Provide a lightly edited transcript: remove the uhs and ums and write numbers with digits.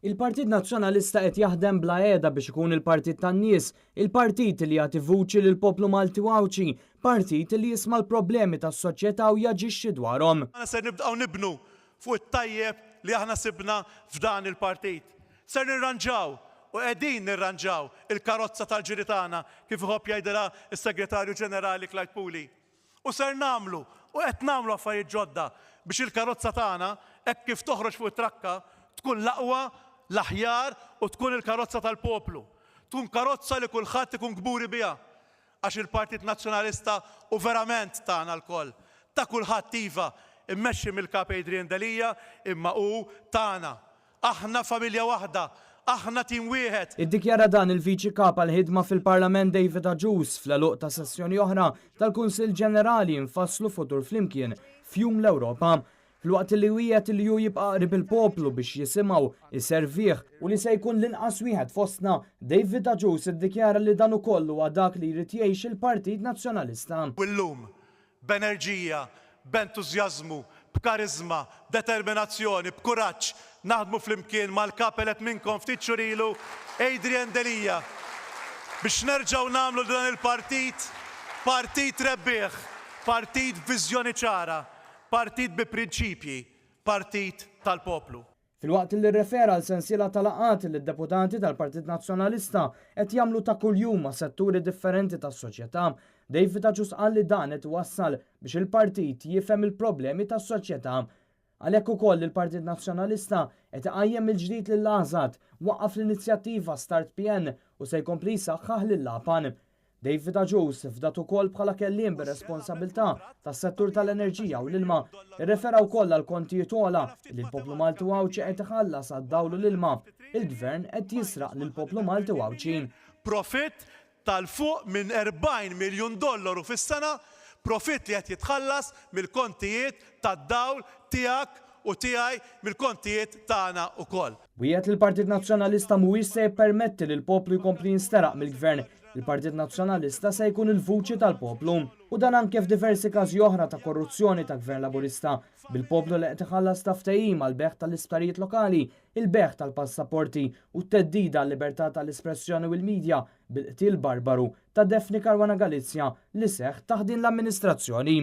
Il-Partit Nazzjonalista qed jaħdem bla heda biex ikun il-partit tan-nies, il-partit li jagħti vuċi lill-poplu Malti u Għawdxi, partit li jisma' l-problemi tas-soċjetà u jaġixxi dwarhom. Aħna ser nibqgħu nibnu fuq it-tajjeb li aħna sibna f'dan il-partit. Ser nirranġaw u qegħdin nirranġaw il-karozza tal-ġiri tagħna kif iħobb jgħidilha s-Segretarju Ġenerali Clyde Puli. U ser nagħmlu u qed nagħmlu affarijiet ġodda biex il-karozza tagħna hekk kif toħroġ fuq it-trakka tkun l-aqwa, l-aħjar u tkun il-karozza tal-poplu. Tkun karozza li kulħadd ikun kburi biha għax il-Partit Nazzjonalista hu verament tagħna lkoll. Ta' kulħadd iva, immexxi mill-Kap Adrian Delia imma hu tagħna. Aħna familja waħda, aħna tim wieħed. Iddikjara dan il-Viċi Kap għall-Ħidma fil-Parlament David Agius fl-għeluq ta' sessjoni oħra tal-Kunsill Ġenerali Infasslu Futur Flimkien f'Jum l-Ewropa. Filwaqt li wiegħed li hu jibqa' qrib il-poplu biex jisimgħu, iservih u li se jkun l-inqas wieħed fostna, David Agius iddikjara li dan ukoll huwa dak li jrid jgħix il-Partit Nazzjonalista. U llum, B'enerġija, b'entużjażmu, b'kariżma, b'determinazzjoni, b'kuraġġ naħdmu flimkien mal-Kap elett minnkom ftit xhur ilu, Adrian Delia, biex nerġgħu nagħmlu lil dan il-partit partit rebbieħ, partit b'viżjoni ċara, partit bi prinċipji, partit tal-poplu. Filwaqt li rrefera għal sensiela ta' laqgħat li d-deputati tal-Partit Nazzjonalista qed jagħmlu ta' kuljum ma' setturi differenti tas-soċjetà, David Agius qal li dan qed iwassal biex il-partit jifhem il-problemi tas-soċjetà. Għalhekk ukoll li l-Partit Nazzjonalista qed iqajjem mill-ġdid lill-AŻAD, waqqaf l-inizjattiva Start PN u se jkompli jsaħħaħ lill-APAN. David Agius, fdat ukoll bħala kelliem bir-responsabilità tas-settur tal-enerġija u l-ilma, irrefera wkoll għall-kontijiet ogħla li l-poplu Malti u Għawdxi qed iħallas għad-dawl u l-ilma. Il-Gvern qed jisraq lill-poplu Malti u Għawdxi. Profitt ta' 'l fuq minn 40 miljun dollaru fis-sena, profitt li qed jitħallas mill-kontijiet tad-dawl tiegħek u tiegħi, mill-kontijiet tagħna wkoll. Wiegħed li l-Partit Nazzjonalista mhuwiex se jippermetti li l-poplu jkompli jinsteraq mill-Gvern. Il-Partit Nazzjonalista se jkun il-vuċi tal-poplu. U dan anke f'diversi każi oħra ta' korruzzjoni ta' Gvern Laburista, bil-poplu li qed iħallas ta' ftehim għall-bejgħ tal-isptarijiet lokali, il-bejgħ tal-passaporti u t-theddida għal-libertà tal-espressjoni u l-media bil-qtil barbaru ta' Daphne Caruana Galizia li seħħ taħt din l-amministrazzjoni.